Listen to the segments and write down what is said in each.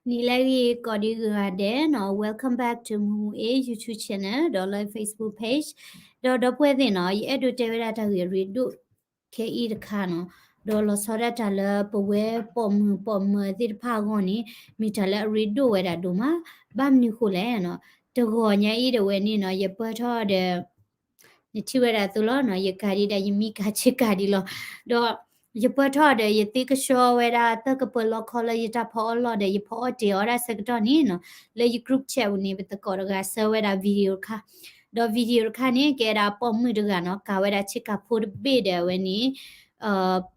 နံၤလၢအဂ့ၤ ကိးဒံဂုၤဂၤဒဲးနီၤ, welcome back to Mumue YouTube channel ဒီးလၢ Facebook page ဒီးဒီပုၢ်ဝဲၢ်သ့ၣ်နီၤ, ယအဲၣ်ဒိးတဲဝဲဒၣ်တၢ်ဂ့ၢ်အရ့ဒိၣ်ခဲအံၤတခါနီၤ, ဒီးလီၤဆီဒၣ်တၢ်လၢပဝဲပိာ်မုၣ်ပိာ်မၢၤသ့ၣ်တဖၣ်အဂီၢ်န့ၣ် မ့ၢ်တၢ်လၢအရ့ဒိၣ်ဝဲဒၣ်ဒိၣ်မး, ဘၣ်မနုၤဃိလဲၣ်နီၤ, တဂီၤညါအံၤဒၣ်ဝဲန့ၣ်နီၤ, ယပၢၢ်ထီၣ်ဒီး နထံၣ်ဝဲဒၣ်အသိးလီၤနီၤ, ယကၤဒံးဒၣ်ယမံကၤဆ့ကၤဒံးလီၤ, ဒီး ယပၢၢ်ထီၣ်ဒီး ယသ့ကဆှီဝဲဒၣ် သၢကပၢၤလီခီလၢယတၢ်ဖီအီၣ်လီၢ်ဒီး ယဖီအီၣ်တ့ၤအီၣ်ဒၣ်ဆၢကတီၢ်န့ၣ်နီၤ, လၢယ group chat ပူၤန့ၣ် ပသကိးတဂၤဆှၢဝဲဒၣ် video တခါ, ဒီး video တခါန့ၣ် ကဲဒၣ်ပိာ်မုၣ်တဂၤနီၤ, ကၤဝဲဒၣ်ဆ့ကၤဖိတဘ့ၣ်ဒီးအဝဲန့ၣ်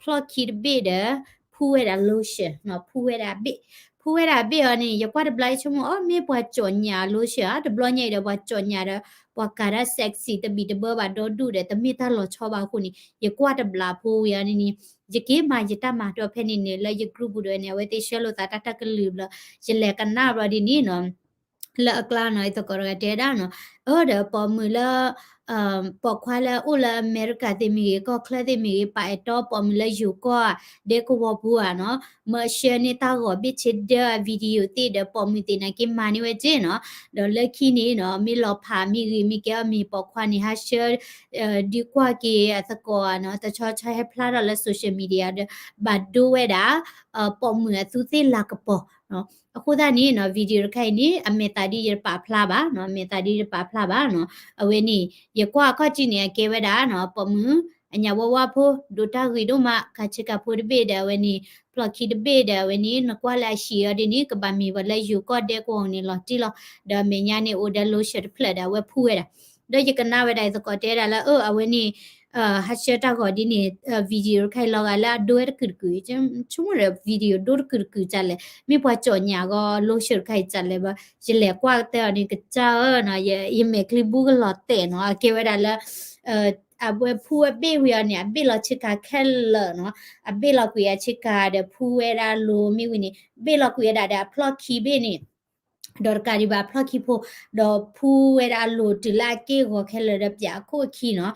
ဖျီၣ်ခံတဘ့ၣ်ဒီး ဖှူဝဲဒၣ် lotion နီၤ, ဖှူဝဲဒၣ်အဘ့ၣ်, ဖှူဝဲဒၣ်အဘ့ၣ်အီၤန့ၣ် ယကွၢ်တဘျီယဆိကမိၣ် အီ မ့ၢ်ပှၤကၠီၣ်ညၣ် lotion ဧါ, တဘျီညါအံၤဒီးပှၤကၠီၣ်ညၣ်ဒီး ပှၤကၤတၢ် sexy တဘံၣ်တဘၢဘၣ်ဒီဒူၣ်ဒီး တမ့ၢ်တၢ်လီၤဆီဘၣ်အဃိန့ၣ် ယကွၢ်တဘျီဖိဝံၤအီၤန့ၣ်န့ၣ် ယက့ၤမၤယတၢ်မၤဒီးဖဲန့ၣ်န့ၣ် လၢယ group ပူၤဒီးန့ၣ် အဝဲသ့ၣ်ဆှၢလိာ်သးတၢ်တၢ်ကလုာ်ဘျီ ယလဲၤကနၣ်ဘျီဒ်န့ၣ်နီၤ လၢအကျါနီၤ ယသကိးတဂၤတဲဒၣ်နီၤ, အၢ ဒီးပိာ်မုၣ်လၢ ပိာ်ခွါလၢအိၣ်လၢအမဲရကၤသ့ၣ်မ့ၢ်ဂ့ၤ ကီၢ်ချၢသ့ၣ်မ့ၢ်ဂ့ၤ ပာ်အဲၣ်တီပိာ်မုၣ်လၢယိၤကီၢ်ဧါ ဒဲကဝီၤပူၤဧါနီၤ, မၢအဆှၢန့ၢ်တၢ်ဂီၤဘ့ၣ်ဆ့ဒၢအ video သ့ၣ်ဒီးပိာ်မုၣ်သ့ၣ်နာ်က့မၤန့ၢ်ဝဲက့နီၤ, ဒီးလၢခံန့ၣ်နီၤ မ့ၢ်လီၤဖးမ့ၢ်ဂ့ၤ မ့ၢ်ကဲအီၤမ့ၢ်ပိာ်ခွါန့ၣ် ဟးဆှၢ ဒုးကွၢ်က့ၤအသကိးနီၤ တဆီဆီဟဲဖျါထီၣ်လၢ social media ဒီး ဘၣ်ဒိဝဲဒၣ် ပိာ်မုၣ်အသူးသ့ၣ်လၤကပီၤ အဃိသတးန့ၣ်နီၤ video တခါအံၤန့ၣ် အမဲာ်သးဒ်ယတပာ်ဖျါဘၣ်နီၤ, အမဲာ်သးဒ်ယတပာ်ဖျါဘၣ်နီၤ, အဝဲန့ၣ် ယကွၢ်အခီၣ်ထံးန့ၣ် အကဲဝဲဒၣ်နီၤ ပိာ်မုၣ် အညၣ်ဝါဝါဖိ ဒိးတၢ်ဂ့ၤဒိၣ်မး ကၤဆ့ကၤဖိတဘ့ၣ်ဒီးအဝဲန့ၣ် ဖျီၣ်ခံတဘ့ၣ်ဒီးအဝဲန့ၣ် နကွၢ်လၢအဟံၣ်အီၤဒ်န့ၣ် ကဘၣ်မ့ၢ်ပှၤလၢယိၤကီၢ်ဒဲကဝီၤန့ၣ်လီၤတံၢ်လီၤ, ဒီးအမဲာ်ညါန့ၣ်အိၣ်ဒီး lotion တဖျၢၣ်ဒီးအဝဲဖှူဝဲဒၣ် ဒီးယကနၣ်ဝဲဒၣ်ယသကိးတဲဒၣ်လၢ အၢ အဝဲန့ၣ် ဟးဆှၢတၢ်ဂီၤဒ်န့ၣ် video တခါအံၤလီၤဂာ်လၢအဒိဝဲတကုာ်တကုာ်, ဆိကမိၣ်ဒီး video ဒိတကုာ်တကုာ်ဒ်လဲၣ်, မ့ၢ်ပှၤကၠီၣ်ညၣ်ဂီၤ lotion တခါအံၤဒ်လဲၣ်ဘၣ်, ယလဲၤကွၢ်ကတၢၢ်အီၤန့ၣ် ကစၢ်ဧၢနီၤ ယမဲာ်ချံဘူကလီၤတဲာ်နီၤ, အကဲဝဲဒၣ်လၢ အဝဲဖှူဝဲဘ့ၣ်ဝံၤအီၤန့ၣ် အဘ့ၣ်လီၤဆ့ကၤခဲလၢာ်နီၤ, အဘ့ၣ်လီၤကွံာ်အဆ့ကၤဒီးဖှူဝဲဒၣ်အလိၤမ့ၢ်ဝံၤန့ၣ် ဘ့ၣ်လီၤကွံာ်ဝဲဒၣ်ဒီးအဖျီၣ်ခံဘ့ၣ်န့ၣ် ဒီးတကးဒံးဘၣ်အဖျီၣ်ခံဖိ, ဒီးဖှူဝဲဒၣ်အလိၤတုၤလၢအက့ၢ်ဂီၤခဲလၢာ်ဒီးပၠးအခိၣ်အခံနီၤ,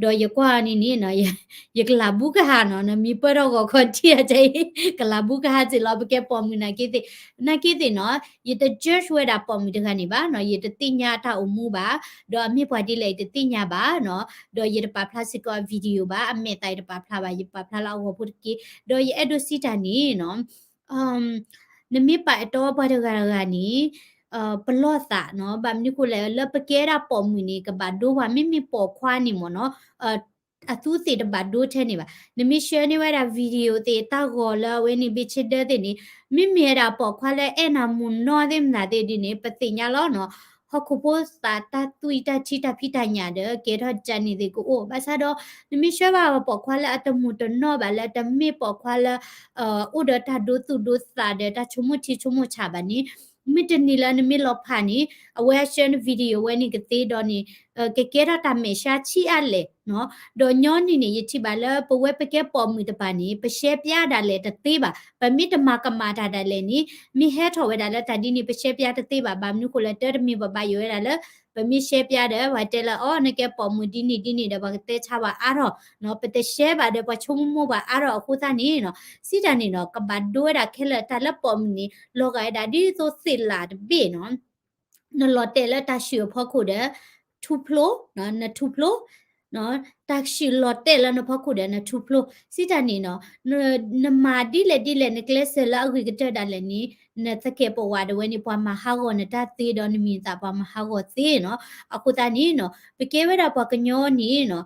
ဒီးယကွၢ်အီၤန့ၣ်န့ၣ်နီၤ ယကလၤဘူကဟၣ်နီၤ, နမ့ၢ်ပၢၢ်ထီၣ်ဂီၤခီထံၣ်အီၤအံၤ ကလၤဘူကဟၣ်စ့ၢ်လီၤ, ပကဲပိာ်မုၣ်နာ်က့သ့ၣ်, နာ်က့သ့ၣ်နီၤ ယတ judge ဝဲဒၣ်ပိာ်မုၣ်တဂၤန့ၣ်ဘၣ်နီၤ, ယတသ့ၣ်ညါအတၢ်အိၣ်မူဘၣ်, ဒီးအမ့ၢ်ပှၤဒ်လဲၣ်ယတသ့ၣ်ညါဘၣ်နီၤ, ဒီးယတပာ်ဖျါစ့ၢ်ကီးအ video ဘၣ်, အမဲာ်သးယတပာ်ဖျါဘၣ်, ယပာ်ဖျါလၢအဂီၤဖိတက့ၢ်, ဒီးယအဲၣ်ဒိးစံးတၢ်န့ၣ်နီၤ နမ့ၢ်ပာ်အဲၣ်တီပှၤတဂၤတဂၤန့ၣ် ပလီၢ်သးနီၤ, ဘၣ်မနုၤဃိလဲၣ် လၢပကဲဒၣ်ပိာ်မုၣ်န့ၣ် ကဘၣ်ဒိပှၤ, မ့မ့ၢ်ပိာ်ခွါန့ၣ်မ့ၢ်နီၤ အသူးသ့ၣ်တဘၣ်ဒိထဲန့ၣ်ဘၣ်, နမ့ၢ်ဆှၢန့ၢ်ဝဲဒၣ် video သ့ၣ်တၢ်ဂီၤလၢအဝဲန့ၣ်ဘ့ၣ်ဆ့ဒၢသ့ၣ်န့ၣ် မ့မ့ၢ်ဝဲဒၣ်ပိာ်ခွါလၢအဲၣ်နၤမုာ်နီၢ်သ့ၣ်မနုၤသ့ၣ်ဒ်န့ၣ် ပသ့ၣ်ညါလီၤနီၤ, ဟီၣ်ခိၣ်ဖိသးတၢ်သွံၣ်တၢ်ထံတၢ်ဖံးတၢ်ညၣ်ဒီး ကဲထီၣ်ကန့ၣ်သ့ၣ်ကအိၣ်, ဘၣ်ဆၣ်ဒီး နမ့ၢ်ဆှၢဘၣ်ပိာ်ခွါလၢအတမုာ်တနီၢ်ဘၣ်လၢတမ့ၢ်ပိာ်ခွါလၢ အိၣ်ဒီးတၢ်ဒိသူၣ်ဒိသးဒီးတၢ်ဆိကမိၣ်ထံဆိကမိၣ်ဆးဘၣ်န့ၣ် မုၢ်တနံၤလၢနမ့ၢ်လီၤဖးန့ၣ် အဝဲအဆှၢန video ဝဲန့ၣ်ကသ့ဒီးန့ၣ် ကကဲထီၣ်တၢ်မဲာ်ဆှးဆံးအါလဲၣ်နီၤ, ဒီးညီနုၢ်န့ၣ် ယထံၣ်ဘၣ်လၢပဝဲပကဲပိာ်မုၣ်တပၤန့ၣ် ပရှဲပျါဒၣ်လဲာ်တသ့ဘၣ်, ပမ့ၢ်တမၤကမၣ်တၢ်ဒၣ်လဲာ်န့ၣ် မ့ၢ်ဟဲထီၣ်ဝဲဒၣ်လၢတၢ်ဒ်န့ၣ် ပရှဲပျါတသ့ဘၣ်, ဘၣ်မနုၤဃိလဲၣ် တၢ်တမံၤပဘၣ်ယိၣ်ဝဲဒၣ်လၢ ပမ့ၢ်ရှဲပျါဒီး ပှၤတဲလၢအီၤ နကဲပိာ်မုၣ်ဒ်န့ၣ်ဒ်န့ၣ်ဒီး ပှၤကတဲဆါပှၤအါထီၣ်နီၤ, ပတရှဲဘၣ်ဒီးပှၤဆိကမိၣ်ပှၤအါထီၣ်အဃိသတးန့ၣ်နီၤ, စံးတၢ်န့ၣ်နီၤ ကဘၣ်ဒိဝဲဒၣ်ခဲလၢာ် တၢ်လၢပိာ်မုၣ်န့ၣ် လီၤဂာ်ဝဲဒၣ်ဒ်သိးသ့ၣ်လးတဘ့ၣ်နီၤ နလီၤတဲာ်လၢတၢ်ဆှုၣ်အဖီခိၣ်ဒီး ထူဖျိ, နထူဖျိ, တၢ်ဆှုၣ်လီၤတဲာ်လၢနဖီခိၣ်ဒီးနထူဖျိ, စံးတၢ်န့ၣ်နီၤ နမၤဒ်လဲၣ်ဒ်လဲၣ် နကျဲးစၢးလၢအဂ့ၤကတၢၢ်ဒၣ်လဲာ်န့ၣ် နသကဲးပဝးဒၣ်ဝဲန့ၣ် ပှၤမၤဟးဂီၤနတၢ်သ့ဒီးနမံၤနသးပှၤမၤဟးဂီၤသ့နီၤ, အဃိသတးန့ၣ်နီၤ ပကဲဝဲဒၣ်ပှၤကညီန့ၣ်နီၤ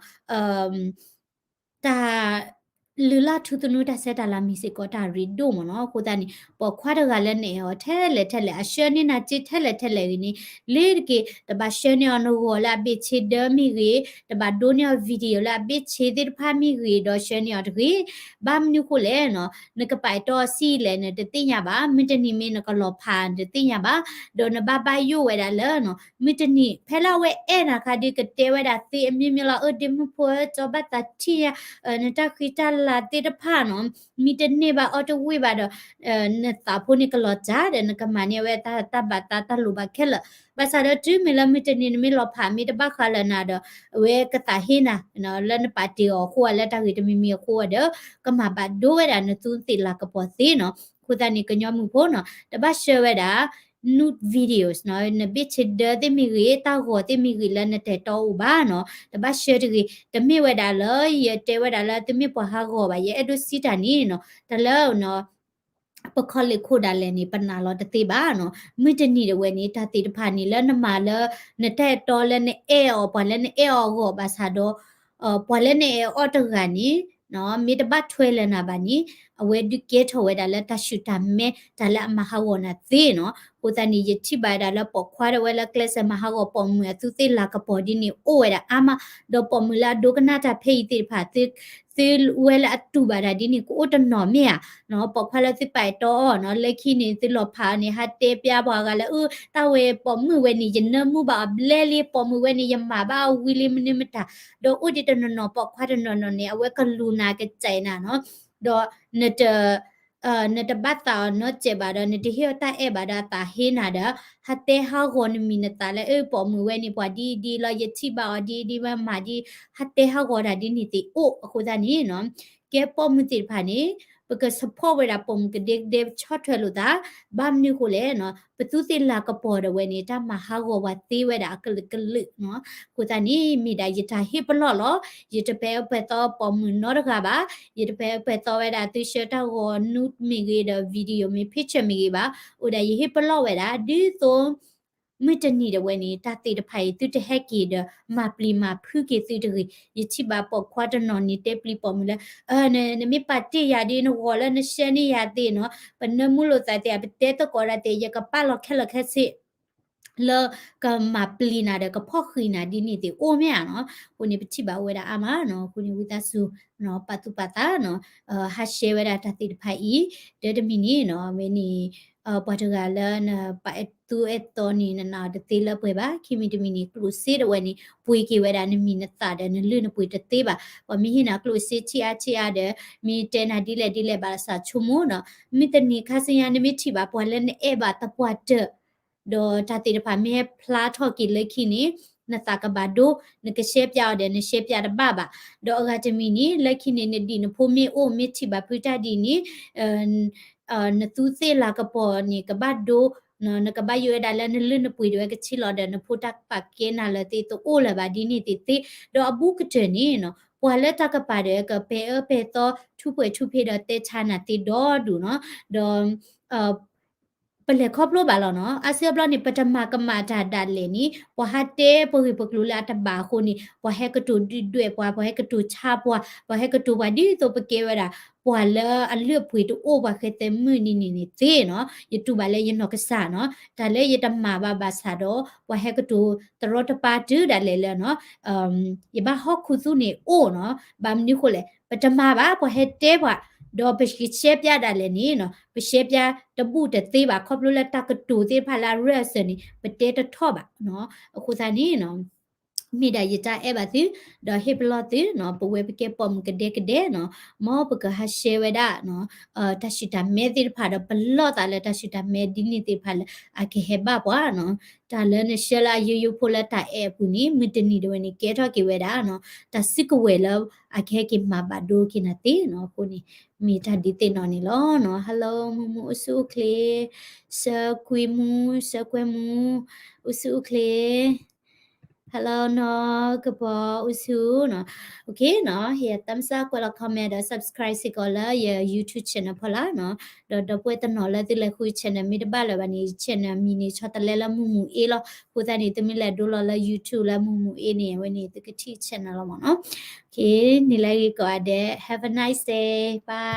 တၢ် လုၢ်လၢ်ထူသနူတၢ်ဆဲးတၢ်လၤမ့ၢ်စ့ၢ်ကီးတၢ်ရ့ဒိၣ်မ့ၢ်နီၤ, အဃိသတးန့ၣ် ပိာ်ခွါတဂၤလၢနအဲၣ်အီၤထဲလဲၣ်ထဲလဲၣ် အဆှၢန့ၢ်နၤစ့ထဲလဲၣ်ထဲလဲၣ်ဂ့ၤန့ၣ် လ့ၤတက့ၢ် တဘၣ်ဆှၢန့ၢ်အီၤနဂီၤလၢအဘ့ၣ်ဆ့ဒၢမ့ၢ်ဂ့ၤ, တဘၣ်ဒိန့ၢ်အီၤ video လၢအဘ့ၣ်ဆ့သ့ၣ်တဖၣ်မ့ၢ်ဂ့ၤ ဒီးဆှၢန့ၢ်အီၤတဂ့ၤ, ဘၣ်မနုၤဃိလဲၣ်နီၤ နကပာ်အဲၣ်တီအီၤဆံးလဲၣ် နတသ့ၣ်ညါဘၣ်, မုၢ်တနံၤမ့ၢ်နကလီၤဖးနတသ့ၣ်ညါဘၣ်, ဒီးနဘၣ်ဘၣ်ယိၣ်ဝဲဒၣ်လၢနီၤ မုၢ်တနံၤ ဖဲလၢအဝဲအဲၣ်နၤခါဒီးကတဲဝဲဒၣ်သ့အမျိုးမျိုးလီၤ, အၢ ဒ့မုၣ်ဖိ ကၠီဘၣ်သးထံၣ်ယၤ နတၢ်ဃံတၢ်လၤ သးသ့ၣ်တဖၣ်နီၤ, မ့ၢ်တန့ၢ်ဘၣ်အီၣ်တဝံၣ်ဘၣ်ဒီး နသးဖိန့ၣ်ကလီၤစှၤဒီး နကမၤန့ၢ်အဝဲတၢ်ဘၣ်သးတၢ်လိၣ်ဘၣ်ခဲလၢာ်. ဘၣ်ဆၣ်ဒီးတုၤမ့ၢ်လၢမုၢ်တနံၤနမ့ၢ်လီၤဖးမ့ၢ်တဘၣ်ဃးလၢနၤဒီး အဝဲကသးဟ့နၤ လၢနပာ်တ့ၢ်အီၤအဃိ လၢတၢ်ဂ့ၢ်တမံၤမံၤအဃိဒီး ကမၤဘၣ်ဒိဝဲဒၣ်နသူသ့ၣ်လၤကပီၤသ့နီၤ. အဃိသတးန့ၣ် ကညီမုၢ်ဖိနီၤ တဘၣ်ဆှၢဝဲဒၣ် nude videos နီၤ, နဘ့ၣ်ဆ့ဒၢသ့ၣ်မ့ၢ်ဂ့ၤ တၢ်ဂီၤသ့ၣ်မ့ၢ်ဂ့ၤလၢနတၢ်အဲၣ်တီအိၣ်ဘၣ်နီၤ, တဘၣ်ဆှၢတဂ့ၤ. တမ့ၢ်ဝဲဒၣ်လၢ ယတဲဝဲဒၣ်လၢသုမ့ၢ်ပှၤဟးဂီၤဘၣ်, ယအဲၣ်ဒိးစံးတၢ်န့ၣ်နီၤ, တၢ်လၢ ပ college ခိၣ်ဒၣ်လဲာ်န့ၣ် ပနာ်လီၤတသ့ဘၣ်နီၤ. မုၢ်တနံၤဒၣ်ဝဲန့ၣ် တၢ်သ့ၣ်တဖၣ်န့ၣ် လၢနမၤလၢ နတၢ်အဲၣ်တီလၢနအဲၣ်အီၤ ပှၤလၢနအဲၣ်အီၤအဂီၢ်ဘၣ်ဆၣ်ဒီး ပှၤလၢနအဲၣ်အီၤတဂၤန့ၣ် မ့ၢ်တဘၣ်ထွဲလၢၤနၤဘၣ်န့ၣ် အဝဲဒုးကဲထီၣ်ဝဲဒၣ်လၢတၢ်ဆူၣ်တၢ်မဲ တၢ်လၢအမၤဟးဂီၤနၤသ့နီၤ. အဃိသတးန့ၣ် ယထံၣ်ဘၣ်ဝဲဒၣ်လၢပိာ်ခွါဒၣ်ဝဲလၢကျဲးစၢးမၤဟးဂီၤပိာ်မုၣ်အသူသ့ၣ်လၤကပီၤဒ်န့ၣ် အိၣ်ဝဲဒၣ်အါမး, ဒီးပိာ်မုၣ်လၢအဒိကနၣ်တၢ်ဖဲအံၤသ့ၣ်တဖၣ် သုဝဲလၢအတူၢ်ဘၣ်တၢ်ဒ်န့ၣ် ကအိၣ်တနီၤမ့ၢ်ဧါနီၤ. ပိာ်ခွါလၢသုပာ်အဲၣ်တီအီၤနီၤ လၢခံန့ၣ် သုလီၤဖးအီၤန့ၣ် ဟးတဲပျါပှၤဂၤလၢ အၢ တၢ်ဝဲပိာ်မုၣ်ဝဲန့ၣ် ယနၢမူဘၣ်အီၤဘျဲလံ, ပိာ်မုၣ်ဝဲန့ၣ် ယမၤဘၣ်အီၤဝံၤလံမနုၤမတၤ, ဒီးအိၣ်ဒံးတနီၤနီၤ ပိာ်ခွါတနီၤနီၤန့ၣ် အဝဲကလူၤနၤကစဲးနၤနီၤ, ဒီးနတ နတဘၣ်သးအီၤနီတစဲးဘၣ်ဒီး နတဟ့ၣ်အီၤတၢ်အဲၣ်ဘၣ်ဒီး အသးဟ့နၤဒီး ဟးတဲဟးဂီၤနမံၤနသးလၢ အၢ ပိာ်မုၣ်ဝဲန့ၣ် ပှၤဒ်အံၤဒ်အံၤလီၤ, ယထံၣ်ဘၣ်အီၤဒ်အံၤဒ်အံၤ မၤဒ်, ဟးတဲဟးဂီၤတၢ်ဒ်န့ၣ်သ့ၣ်အိၣ်. အဃိသတးန့ၣ်နီၤ ကဲပိာ်မုၣ်သ့ၣ်တဖၣ်န့ၣ် ပက support ဝဲဒၣ်ပိာ်မုၣ်ကဒဲကဒဲ ပဆီၣ်ထွဲလိာ်သး, ဘၣ်မနုၤဃိလဲၣ်နီၤ ပသူသ့ၣ်လၤကပီၤဒၣ်ဝဲန့ၣ် တၢ်မၤဟးဂီၤပှၤသ့ဝဲဒၣ်အကလုာ်ကလုာ်နီၤ. အဃိသတးန့ၣ် မ့ၢ်ဒၣ်ယတၢ်ဟ့ၣ်ပလီၢ်လီၤ. ယတပဲအၢပဲသီပိာ်မုၣ်နီတဂၤဘၣ်, ယတပဲအၢပဲသီဝဲဒၣ်သုဆှၢတၢ်ဂီၤ nude မ့ၢ်ဂ့ၤဒီး video မ့ၢ် picture မ့ၢ်ဂ့ၤဘၣ်, အိၣ်ဒၣ်ယဟ့ၣ်ပလီၢ်ဝဲဒၣ် ဒ်သိး မုၢ်တနံၤဒၣ်ဝဲန့ၣ် တၢ်သ့ၣ်တဖၣ်အံၤ သုတဟဲက့ၤဒီး မၤပျံၤမၤဖုးက့ၤသုတဂ့ၤ. ယထံၣ်ဘၣ်ပိာ်ခွါတနီၤန့ၣ် တဲပျံၤပိာ်မုၣ်လၢ နမ့ၢ်ပာ်တ့ၢ်ယၤဒ် နဂီၤလၢနဆှၢန့ၢ်ယၤသ့နီၤ, ပနၢမူလိာ်သးသ့ ပတဲသကိးဒၣ်သ့ ယကပာ်လီၤခဲလၢာ်ခဲဆ့ လၢကမၤပျံၤနၤဒီး ကဖီၣ်ဃံးနၤဒ်န့ၣ်သ့ၣ်အိၣ်မ့ၢ်ဧါနီၤ. အဃိန့ၣ် ပထံၣ်ဘၣ်ဝဲဒၣ်အါမးနီၤ. အဃိန့ၣ် ဝံသးစူၤ ပာ်သူၣ်ပာ်သးနီၤ, ဟး share ဝဲဒၣ်တၢ်သ့ၣ်တဖၣ်အံၤ တၢ်တမံၤန့ၣ်နီၤ, အဝဲန့ၣ် ပှၤတဂၤလၢနပာ်အဲၣ်သူအဲၣ်သီန့ၣ် နနာ်အီၤတသ့လၢပှဲၤဘၣ်. ခံမံၤတမံၤန့ၣ် ကျိၣ်စ့ဒၣ်ဝဲန့ၣ် ပှ့ၤက့ၤဝဲဒၣ်နမံၤနသးဒီး နလုၢ်နပှ့ၤတသ့ဘၣ်. ပှၤမ့ၢ်ဟ့ၣ်နၤကျိၣ်စ့ထံအါထံအါဒီး မ့ၢ်တဲနၤဒ်လဲၣ်ဒ်လဲၣ်ဘၣ်ဆၣ် ဆိကမိၣ်နီၤ, မုၢ်တနံၤခါဆူညါ နမ့ၢ်ထံၣ်ဘၣ်ပှၤလၢနအဲၣ်ဘၣ်သပှၢ်တၢၢ် ဒီးတၢ်သ့ၣ်တဖၣ်မ့ၢ်ဟဲဖျါထီၣ်က့ၤလၢခံန့ၣ် နသးကဘၣ်ဒိ, နကရှဲပၠးအီၤဒီး နရှဲပၠးတဘၣ်ဘၣ်. ဒီးအဂၤတမံၤန့ၣ် လၢခံန့ၣ် နဒံၣ်နဖိမ့ၢ်အိၣ် မ့ၢ်ထံၣ်ဘၣ်ဖုတၢ်ဒ်န့ၣ် နသူသ့ၣ်လၤကပီၤန့ၣ် ကဘၣ်ဒိ, နကဘၣ်ယိၣ်ဝဲဒၣ်လၢနလုၢ်နပှ့ၤဒၣ်ဝဲကဆ့လီၤဒီး နဖိတၢ်ကပာ်ကဲနၤလၢသ့ၣ်တအိၣ်လၢၤဘၣ်ဒ်န့ၣ်သ့ၣ်သ့. ဒီးအဘူးကတၢၢ်န့ၣ်နီၤ, ပှၤလၢတၢ်ကပၤဒီး ကပဲာ်အၢပဲာ်သီ ထူးပှဲၤထူးဖ့းဒီးတဲဆါနၤသ့ဒီဒူၣ်နီၤ, ဒီး ပလဲၤခီဖျိဘၣ်လီၤနီၤ. အါစုအါဘျီန့ၣ် ပတမၤကမၣ်တၢ်ဒၣ်လဲာ်န့ၣ် ပှၤဟးတဲပဂ့ၢ်ပကျိၤလၢအတဘၣ်အဃိန့ၣ် ပှၤဟဲကတိၤဒုၣ်ဒွဲၣ်ပှၤ, ပှၤဟဲကတိၤဆါပှၤ, ပှၤဟဲကတိၤပှၤဒ်သိးပကဲဝဲဒၣ် ပှၤလၢအလုၢ်အပှ့ၤတအိၣ် ပှၤဃဲသဲမုၣ်န့ၣ်န့ၣ်န့ၣ်သ့နီၤ. ယတူၢ်ဘၣ်လၢယနီၢ်ကစၢ်နီၤ, တၢ်လၢယတမၤဘၣ်ဘၣ်ဆၣ်ဒီး ပှၤဟဲကတိၤတရီတပါတုၤဒၣ်လဲာ်လၢနီၤ ယဘၣ်ဟီၣ်ခိၣ်သူန့ၣ်အိၣ်နီၤ. ဘၣ်မနုၤဃိလဲၣ်, ပတမၤဘၣ်, ပှၤဟဲတဲပှၤ, ဒီးပကရှဲပၠးဒၣ်လဲာ်န့ၣ်နီၤ, ပရှဲပၠးတဘူၣ်တသ့ဘၣ်, ခီဖျိလၢတၢ်ကတိၤသ့ၣ်တဖၣ်လၢအရၢၢ်အစၢၤန့ၣ် ပတဲတထီၣ်ဘၣ်နီၤ. အဃိသတးန့ၣ်နီၤ မ့ၢ်ဒၣ်ယတၢ်အဲၣ်ဘၣ်သု, ဒီးဟ့ၣ်ပလီၢ်သုနီၤ, ပဝဲပကဲပိာ်မုၣ်ကဒဲကဒဲနီၤ, မ်ပကဟးရှဲဝဲဒၣ်နီၤ တၢ်ဆူၣ်တၢ်မဲသ့ၣ်တဖၣ်ဒီး ပလီၢ်သးလၢတၢ်ဆူၣ်တၢ်မဲဒ်န့ၣ်သ့ၣ်တဖၣ်လၢအကဟဲဘၣ်ပှၤနီၤ. တၢ်လၢနဆှၢလၢအယိယိဖိလၢတၢ်အဲၣ်အပူၤန့ၣ် မုၢ်တနံၤဒၣ်ဝဲန့ၣ် ကဲထီၣ်က့ၤဝဲဒၣ်နီၤ တၢ်စုကဝဲၤလၢအကဟဲက့ၤမၤဘၣ်ဒိက့ၤနၤသ့နီၤ. အဃိန့ၣ် မ့ၢ်တၢ်ဒ်သ့ၣ်နီၤန့ၣ်လီၤနီၤ. Hello မူမူအိၣ်ဆူၣ်အိၣ်ချ့, ဆၢကွံမူ, ဆၢကွဲမူ, အိၣ်ဆူၣ်အိၣ်ချ့ Hello နီၢ်ကပီၤအိၣ်ဆူၣ်နီၤ. Okay နီၤ, ဟ့ၣ် thumbs up ကွဲးလီၤ comment ဒီး subscribe စ့ၢ်ကီးလၢယ YouTube channel ဖီလာ်နီၤ. ဒီးဒီပုၢ်ဝဲၢ်တနီၤလၢသုလဲၤဃု channel မ့ၢ်တဘၣ်လၢၤဘၣ်န့ၣ် channel မံၤန့ၣ် ဆီတလဲလၢမူမူအ့လီၤ. အဃိသတးန့ၣ် သုမ့ၢ်လဲၤဒိလီၤလၢ YouTube လၢမူမူအ့န့ၣ် အဝဲန့ၣ် သုကထံၣ် channel လီၤမ့ၢ်နီၤ. Okay န့ၣ်လၢဂ့ၤကိးဂၤဒဲး have a nice day, bye.